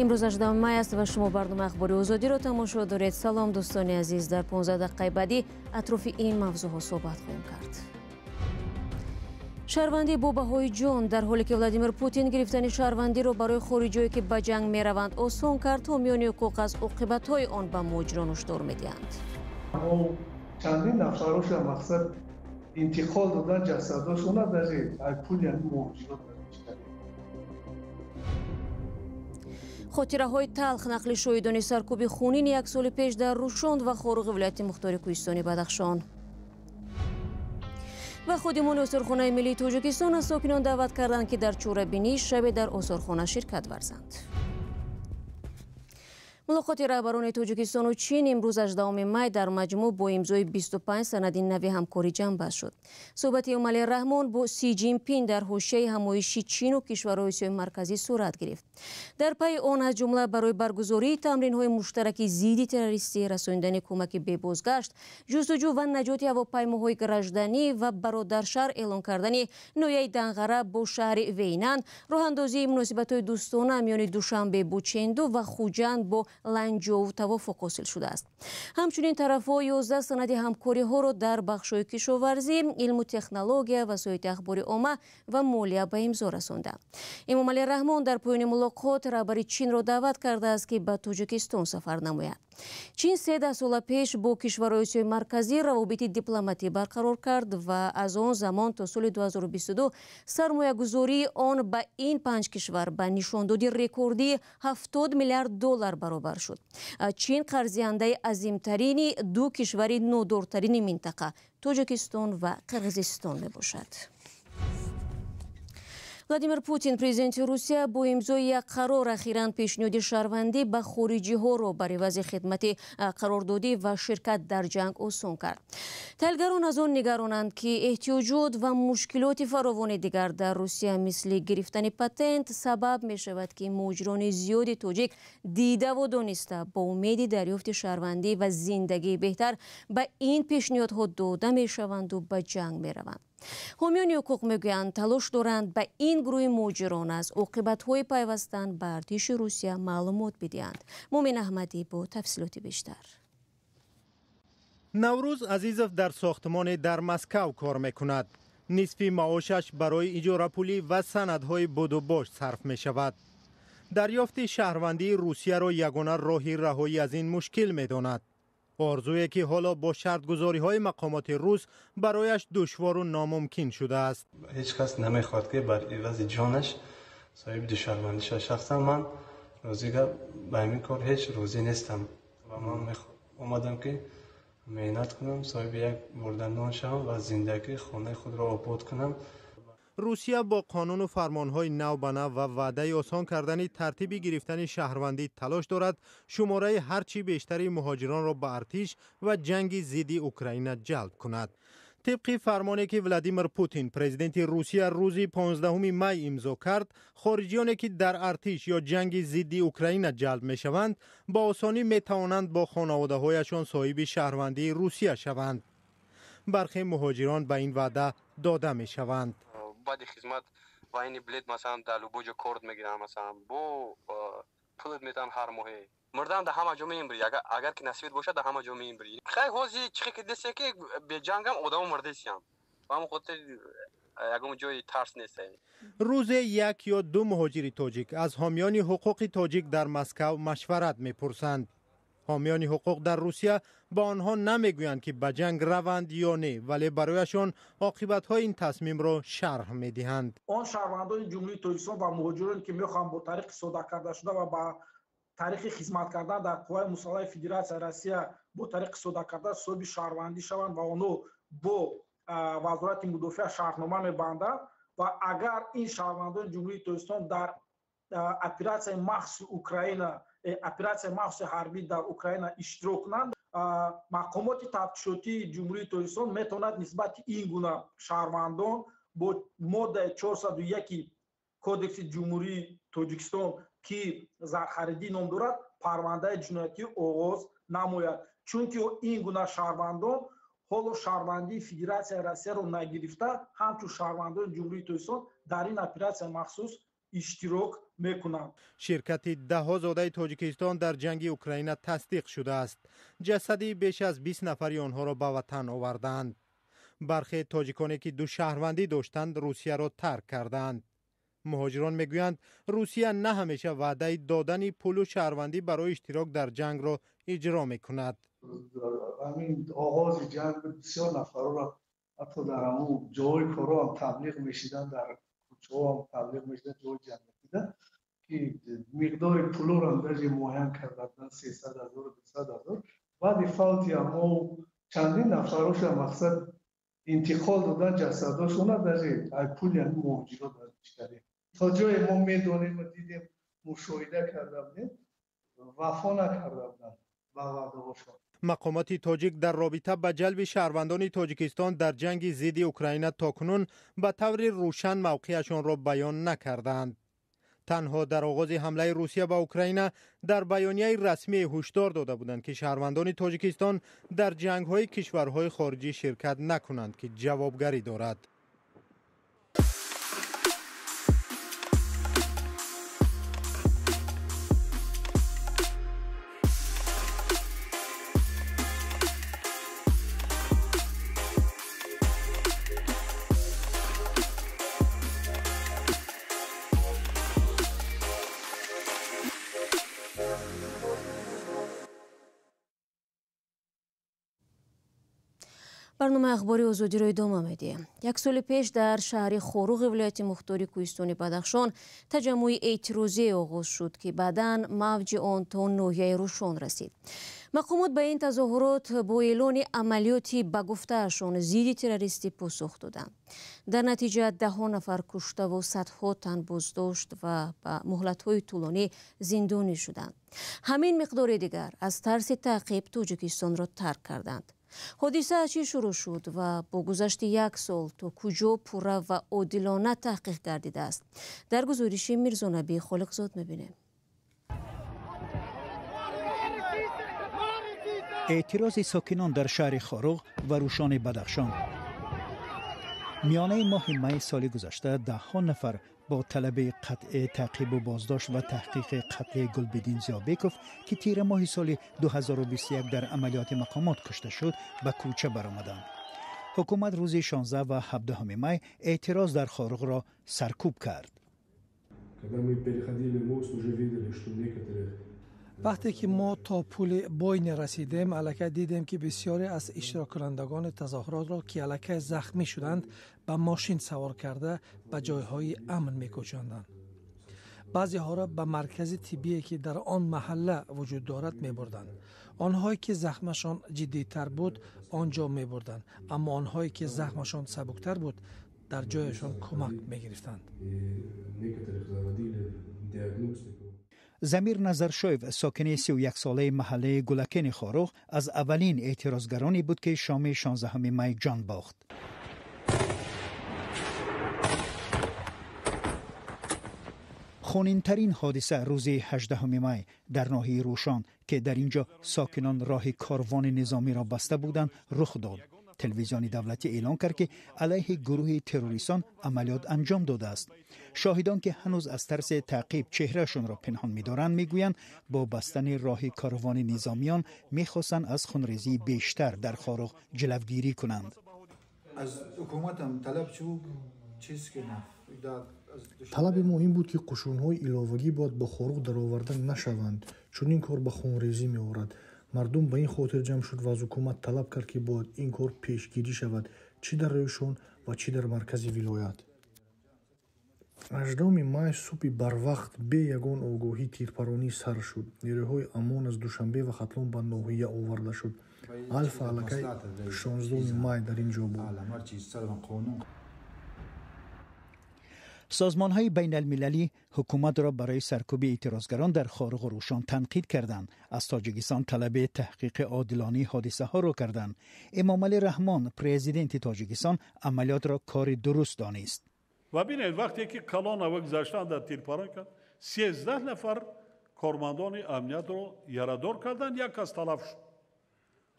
Имрӯз 18 май аст ва шумо барномаи Ахбори Озодиро тамошо доред. Салом, дӯстони азиз. Дар 15 дақиқаи баъдӣ атрофи ин мавзӯъҳо суҳбат хоҳем кард. Шаҳрвандӣ бо баҳои ҷон. Дар ҳоле ки Владимир Путин гирифтани шаҳрвандиро барои хориҷиҳое, ки ба ҷанг мераванд, осон кард, ҳомиёни ҳуқуқ аз оқибатҳои он ба муҳоҷирон ҳушдор медиҳанд. Чандин нафароша мақсад интиқол додан ҷасадошона даже пули муҳоҷирот. Хотираҳои талх, нақли шоҳидони саркӯби хунини як соли пеш дар Рӯшон ва Хоруғи вилояти мухтори Кӯҳистони Бадахшон. Ва ходимони осорхонаи миллии Тоҷикистон аз сокинон даъват карданд, ки дар чорабинии шабе дар осорхона ширкат варзанд. Мулоқоти раҳбарони Тоҷикистону Чин имрӯз 18 май дар маҷмӯъ бо имзои 25 санади нави ҳамкорӣ ҷамъбаст шуд. Суҳбати Эмомалӣ Раҳмон бо Си Ҷинпин дар ҳошияи ҳамоиши Чину кишварҳои Осиёи Марказӣ сурат гирифт. Дар пайи он, аз ҷумла барои баргузории тамринҳои муштараки зидди террористӣ, расонидани кӯмаки бебозгашт, ҷустуҷӯ ва наҷоти ҳавопаймоҳои гражданӣ ва бародаршаҳр эълон кардани ноҳияи Данғара бо шаҳри Вейнан, роҳандозии муносибатҳои дӯстона миёни Душанбе бо Ченду ва Хуҷанд бо Ланҷоу тавофуқ ҳосил шудааст. Ҳамчунин тарафҳо 11 санади ҳамкориҳоро дар бахшҳои кишоварзӣ, илму технология, васоити ахбори омма ва молия ба имзо расонданд. Эмомалӣ Раҳмон дар поёни мулоқот раҳбари Чинро даъват кардааст, ки ба Тоҷикистон сафар намояд. Чин се даҳсола пеш бо кишварҳои Осиёи Марказӣ равобити дипломатӣ барқарор кард ва аз он замон то соли 2022 сармоягузории он ба ин панҷ кишвар ба нишондоди рекордии 70 миллиард доллар баробар шуд. Чин қарздиҳандаи азимтарини ду кишвари нодортарини минтақа, Тоҷикистон ва Қирғизистон, мебошад. Владимир Путин, президенти Русия, бо имзои як қарор ахиран пешниҳоди шаҳрвандӣ ба хориҷиҳоро бар ивази хидмати қарордодӣ ва ширкат дар ҷанг осон кард. Таҳлилгарон аз он нигаронанд, ки эҳтиёҷот ва мушкилоти фаровони дигар дар Русия, мисли гирифтани патент, сабаб мешавад, ки муҳоҷирони зиёди тоҷик дидаву дониста бо умеди дарёфти шаҳрвандӣ ва зиндагии беҳтар ба ин пешниҳодҳо дода мешаванду ба ҷанг мераванд. Ҳомиёни ҳуқуқ мегӯянд, талош доранд ба ин гурӯҳи муҳоҷирон аз оқибатҳои пайвастан ба артиши Русия маълумот бидиҳанд. Мумин Аҳмадӣ бо тафсилоти бештар. Наврӯз Азизов дар сохтмоне дар Москав кор мекунад. Нисфи маошаш барои иҷорапулӣ ва санадҳои будубош сарф мешавад. Дарёфти шаҳрвандии Русияро ягона роҳи раҳоӣ аз ин мушкил медонад. Орзуе ки ҳоло бо шартгузориҳои мақомоти рус барояш душвору номумкин шудааст. Ҳеҷ кас намехоҳад, ки бар ивази ҷонаш соҳиби ду шаҳрвандӣ шавад. Шахсан ман розӣ ба ҳамин кор ҳеҷ розӣ нестам ва ман омадам, ки меҳнат кунам, соҳиби як бурда нон шавам ва зиндагии хонаи худро обод кунам. Русия бо қонуну фармонҳои нав ба нав ва ваъдаи осон кардани тартиби гирифтани шаҳрвандӣ талош дорад шумораи ҳарчи бештари муҳоҷиронро ба артиш ва ҷанги зидди Украина ҷалб кунад. Тибқи фармоне, ки Владимир Путин, президенти Русия, рӯзи 15 май имзо кард, хориҷиёне, ки дар артиш ё ҷанги зидди Украина ҷалб мешаванд, ба осонӣ метавонанд бо хонаводаҳояшон соҳиби шаҳрвандии Русия шаванд. Бархе муҳоҷирон ба ин ваъда дода мешаванд. Баъди хизмат военный билет, масалан, дар любой ҷо корт мегиранд, масалан, бо пулат метавон ҳар моҳе. Мурдан дар ҳама ҷо мембирӣ, агар ки насибат бошад, дар ҳама ҷо мембирӣ. Хай, ҳози чихе ки десе, ки беҷангам одамо мурдесиям, ба ҳамон хотир ягон ҷои тарс нест. Рӯзе як ё ду муҳоҷири тоҷик аз ҳомиёни ҳуқуқи тоҷик дар Москав машварат мепурсанд. Ҳомиёни ҳуқуқ дар Русия ба онҳо намегӯянд, ки ба ҷанг раванд ё не, вале барояшон оқибатҳои ин тасмимро шарҳ медиҳанд. Он шаҳрвандони Ҷумҳурии Тоҷикистон ва муҳоҷироне, ки мехоҳанд бо тариқи сода карда шуда ва ба тариқи хизмат кардан дар Қувваи мусаллаҳи Федератсияи Россия бо тариқи сода карда соҳиби шаҳрвандӣ шаванд ва онҳо бо Вазорати мудофиа шартнома мебанданд ва агар ин шаҳрвандони Ҷумҳурии Тоҷикистон дар оператсияи махсуси Украина, оператсияи махсуси ҳарбӣ дар Украина иштирок кунанд, мақомоти тафтишотии Ҷумҳурии Тоҷикистон метавонад нисбати ин гуна шаҳрвандон бо моддаи 401 Кодекси Ҷумҳурии Тоҷикистон, ки зархаридӣ ном дорад, парвандаи ҷиноятӣ оғоз намояд, чунки ин гуна шаҳрвандон ҳоло шаҳрвандии Федератсияи Россияро нагирифта, ҳамчун шаҳрвандони Ҷумҳурии Тоҷикистон дар ин оператсияи махсус Иштирок мекунанд. Ширкати даҳҳо зодаи Тоҷикистон дар ҷанги Украина тасдиқ шудааст. Ҷасади беш аз 20 нафари онҳоро ба ватан овардаанд. Бархе тоҷиконе, ки ду шаҳрвандӣ доштанд, Русияро тарк кардаанд. Муҳоҷирон мегӯянд, Русия на ҳамеша ваъдаи додани пулу шаҳрвандӣ барои иштирок дар ҷангро иҷро мекунад. Ҳамин оғози ҷанг бисёр нафарро ҳатто дар ҳамун ҷои корҳоам таблиғ мешиданд, дар кӯчаҳоам таблиғ мешиданд, ҷои ҷамъиятида, ки миқдори пулоро даже муайян карда буданд, 300 ҳазор, 200 ҳазор. Баъди фавти ҳамо чандин нафароша мақсад интиқол додан ҷасадошона даже ай пули ҳамин муҳоҷирот кардем. То ҷое мо медонем ва дидем, мушоҳида карда будем, вафо накарда буданд ба ваъдаҳошон. Мақомоти тоҷик дар робита ба ҷалби шаҳрвандони Тоҷикистон дар ҷанги зидди Украина то кунун ба таври рӯшан мавқеашонро баён накардаанд. Танҳо дар оғози ҳамлаи Русия ба Украина дар баёнияи расмие ҳушдор дода буданд, ки шаҳрвандони Тоҷикистон дар ҷангҳои кишварҳои хориҷӣ ширкат накунанд, ки ҷавобгарӣ дорад. Барномаи ахбори Озодиро идома медиҳем. Як соли пеш дар шаҳри Хоруғи вилояти мухтори кӯҳистони Бадахшон таҷаммуи эътирозие оғоз шуд, ки баъдан мавҷи он то ноҳияи Рӯшон расид. Мақомот ба ин тазоҳурот бо эълони амалиёти ба гуфтаашон зидди террористӣ посух доданд. Дар натиҷа даҳҳо нафар куштаву садҳо тан боздошт ва ба муҳлатҳои тӯлонӣ зиндонӣ шуданд. Ҳамин миқдори дигар аз тарси таъқиб Тоҷикистонро тарк карданд. Ҳодиса аз чӣ шурӯъ шуд ва бо гузашти як сол то куҷо пурра ва одилона таҳқиқ гардидааст? Дар гузориши Мирзонабӣ Холиқзод мебинем. Эътирози сокинон дар шаҳри Хоруғ ва Рӯшони Бадахшон. Миёнаи моҳи майи соли гузашта даҳҳо нафар бо талаби қатъи таъқибу боздошт ва таҳқиқи қатли Гулбиддин Зиёбеков, ки тира моҳи соли 2021 дар амалиёти мақомот кушта шуд, ба кӯча баромаданд. Ҳукумат рӯзи 16 ва 17 май эътироз дар Хоруғро саркӯб кард. Вақте ки мо то пули Бойне расидем, аллакай дидем, ки бисёре аз иштироккунандагони тазоҳуротро, ки аллакай захмӣ шуданд, ба мошин савор карда ба ҷойҳои амн мекӯчонданд. Баъзеҳоро ба маркази тиббие, ки дар он маҳалла вуҷуд дорад, мебурданд. Онҳое, ки захмашон ҷиддитар буд, он ҷо мебурданд, аммо онҳое, ки захмашон сабуктар буд, дар ҷояшон кӯмак мегирифтанд. Замир Назаршоев, сокини 31-солаи маҳаллаи Гулакени Хоруғ, аз аввалин эътирозгароне буд, ки шоми 16 май ҷон бохт. Хунинтарин ҳодиса рӯзи 18 май дар ноҳияи Рӯшон, ки дар ин ҷо сокинон роҳи корвони низомиро баста буданд, рух дод. Телевизиони давлатӣ эълон кард, ки алайҳи гурӯҳи террористон амалиёт анҷом додааст. Шоҳидон, ки ҳанӯз аз тарси таъқиб чеҳраашонро пинҳон медоранд, мегӯянд, бо бастани роҳи корвони низомиён мехостанд аз хунрезии бештар дар Хоруғ ҷилавгирӣ кунанд. Талаби мо ин буд, ки қушунҳои иловагӣ бояд ба Хоруғ дароварда нашаванд, чун ин кор ба хунрезӣ меорад. Мардум ба ин хотир ҷамъ шуд ва аз ҳукумат талаб кард, ки бояд ин кор пешгирӣ шавад, чӣ дар Рӯшон ва чӣ дар маркази вилоят. 18 май субҳи барвақт бе ягон огоҳӣ тирпаронӣ сар шуд. Нерӯҳои Амон аз Душанбе ва Хатлон ба ноҳия оварда шуд. Алфа аллакай 16 май дар ин ҷо буд. Созмонҳои байналмилалӣ ҳукуматро барои саркӯби эътирозгарон дар Хоруғу Рӯшон танқид карданд. Аз Тоҷикистон талаби таҳқиқи одилонаи ҳодисаҳоро карданд. Эмомалӣ Раҳмон, президенти Тоҷикистон, амалиётро кори дуруст донист. Ва бинед, вақте ки колонна гузаштан дар тирпарон кард, 13 нафар кормандони амниятро ярадор карданд, як кас талаф шуд.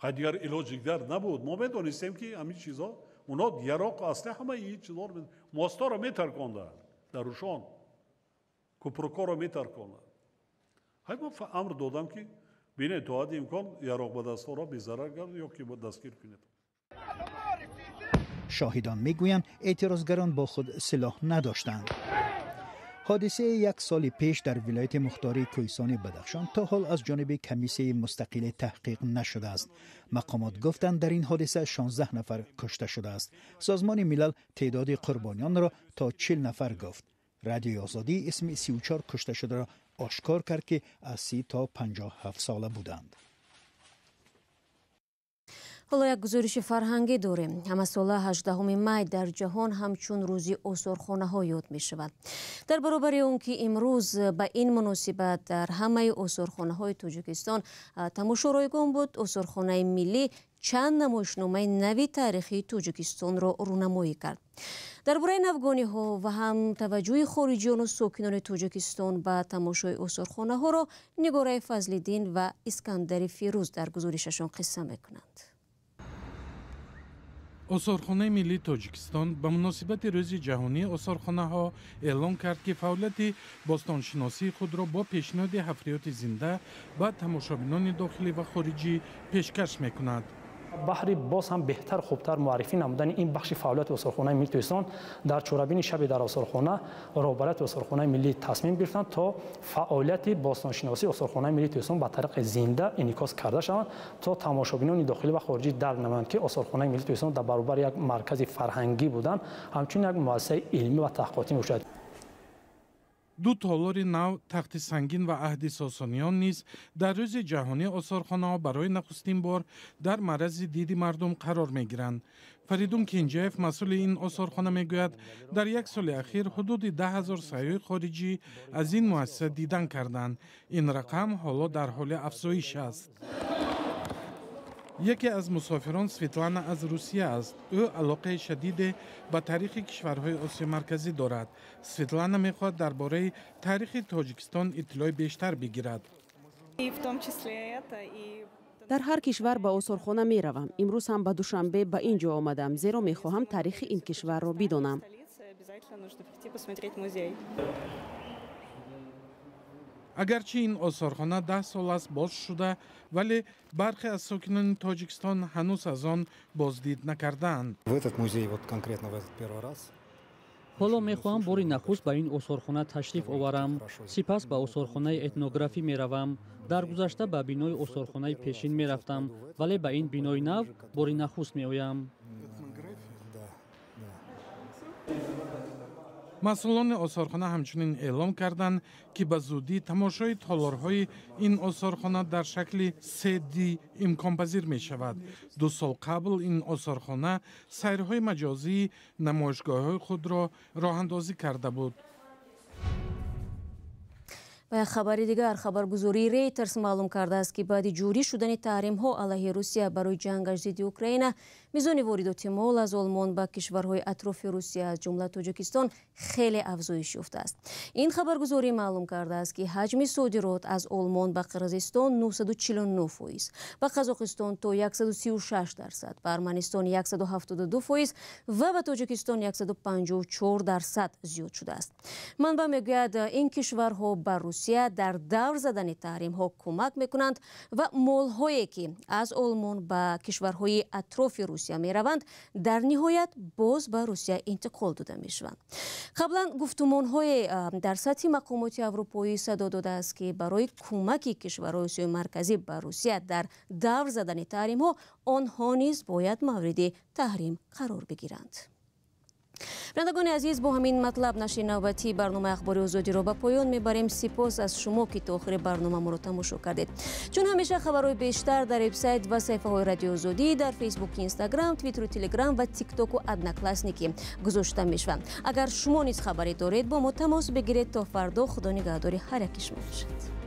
Хай, дигар илоҷи дигар набуд. Мо медонистем, ки ҳамин чизҳо, оно яроқ, аслиҳа, ҳамаи ин чизҳоро, мостаро метарконданд дар Рӯшон. Кӯпрукҳоро метарконад. Ҳай ман амр додам, ки бинед, то ҳадди имкон яроқ ба дастҳоро безарар гардед ё ки дастгир кунед. Шоҳидон мегӯянд, эътирозгарон бо худ силоҳ надоштанд. Ҳодисаи як соли пеш дар вилояти мухтори Кӯҳистони Бадахшон то ҳол аз ҷониби комиссияи мустақиле таҳқиқ нашудааст. Мақомот гуфтанд, дар ин ҳодиса 16 нафар кушта шудааст. Созмони Милал теъдоди қурбониёнро то 40 нафар гуфт. Радиои Озодӣ исми 34 кушташударо ошкор кард, ки аз 30 то 57 сола буданд. Ҳоло як гузориши фарҳангӣ дорем. Ҳамасола 18 май дар ҷаҳон ҳамчун рӯзи осорхонаҳо ёд мешавад. Дар баробари он ки имрӯз ба ин муносибат дар ҳамаи осорхонаҳои Тоҷикистон тамошо ройгон буд, осорхонаи миллӣ чанд намоишномаи нави таърихии Тоҷикистонро рӯнамоӣ кард. Дар бораи навгониҳо ва ҳам таваҷҷӯҳи хориҷиёну сокинони Тоҷикистон ба тамошои осорхонаҳоро Нигораи Фазлиддин ва Искандари Фирӯз дар гузоришашон қисса мекунанд. Осорхонаи миллии Тоҷикистон ба муносибати Рӯзи ҷаҳонии осорхонаҳо эълон кард, ки фаъолияти бостоншиносии худро бо пешниҳоди ҳафриёти зинда ба тамошобинони дохилӣ ва хориҷӣ пешкаш мекунад. Баҳри боз ҳам беҳтар, хубтар муаррифӣ намудани ин бахши фаъолияти осорхонаи миллии Тоҷикистон дар чорабини шаби дар осорхона роҳбарияти осорхонаи миллӣ тасмим гирифтанд, то фаъолияти бостоншиносии осорхонаи миллии Тоҷикистон ба тариқи зинда инъикос карда шаванд, то тамошобинони дохилӣ ва хориҷӣ дарк намоянд, ки осорхонаи миллии Тоҷикистон дар баробари як маркази фарҳангӣ будан, ҳамчунин як муассисаи илмӣ ва таҳқиқотӣ мебошад. Ду толори нав, Тахти Сангин ва Аҳди Сосониён, низ дар Рӯзи ҷаҳонии осорхонаҳо барои нахустин бор дар маррази диди мардум қарор мегиранд. Фаридун Кенҷаев, масъули ин осорхона, мегӯяд, дар як соли ахир ҳудуди 10 000 сайёҳи хориҷӣ аз ин муассиса дидан карданд. Ин рақам ҳоло дар ҳоли афзоиш аст. Яке аз мусофирон Светлана аз Русия аст. Ӯ алоқаи шадиде ба таърихи кишварҳои Осиёи Марказӣ дорад. Светлана мехоҳад дар бораи таърихи Тоҷикистон иттилои бештар бигирад. Дар ҳар кишвар ба осорхона меравам. Имрӯз ҳам ба Душанбе ба ин ҷо омадам, зеро мехоҳам таърихи ин кишварро бидонам. Агарчи ин осорхона 10 сол аст боз шуда, вале бархе аз сокинони Тоҷикистон ҳанӯз аз он боздид накардаанд. Ҳоло мехоҳам бори нахуст ба ин осорхона ташриф оварам, сипас ба осорхонаи этнографӣ меравам. Дар гузашта ба бинои осорхонаи пешин мерафтам, вале ба ин бинои нав бори нахуст меоям. Масъулони осорхона ҳамчунин эълон карданд, ки ба зудӣ тамошои толорҳои ин осорхона дар шакли 3D имконпазир мешавад. 2 сол қабл ин осорхона сайрҳои маҷозии намоишгоҳҳои худро роҳандозӣ карда буд. Ва як хабари дигар, хабаргузории Рейтерс маълум кардааст, ки баъди ҷорӣ шудани таҳримҳо алайҳи Русия барои ҷангаш зидди Украина, мизони воридоти мол аз Олмон ба кишварҳои атрофи Русия, аз ҷумла Тоҷикистон, хеле афзоиш ёфтааст. Ин хабаргузорӣ маълум кардааст, ки ҳаҷми содирот аз Олмон ба Қирғизистон 949%, ба Қазоқистон то 136%, ба Арманистон 172% ва ба Тоҷикистон 154% зиёд шудааст. Манбаъ мегӯяд, ин кишварҳо ба Русия дар давр задани таҳримҳо кӯмак мекунанд ва молҳое, ки аз Олмон ба кишварҳои атрофи Русия мераванд, дар ниҳоят боз ба Русия интиқол дода мешаванд. Қаблан гуфтумонҳое дар сатҳи мақомоти аврупоӣ садо додааст, ки барои кӯмаки кишварҳои Осиёи Марказӣ ба Русия дар давр задани таҳримҳо онҳо низ бояд мавриди таҳрим қарор бигиранд. Бинандагони азиз, бо ҳамин матлаб нашри навбатии барномаи Ахбори Озодиро ба поён мебарем. Сипос аз шумо, ки то охири барнома моро тамошо кардед. Чун ҳамеша, хабарҳои бештар дар вебсайт ва саҳифаҳои Радиои Озодӣ дар Фейсбук, Инстаграм, Твиттеру, Телеграм ва Тиктоку Одноклассники гузошта мешаванд. Агар шумо низ хабаре доред, бо мо тамос бигиред. То фардо, Худо нигаҳдори ҳар яки шумо бошад.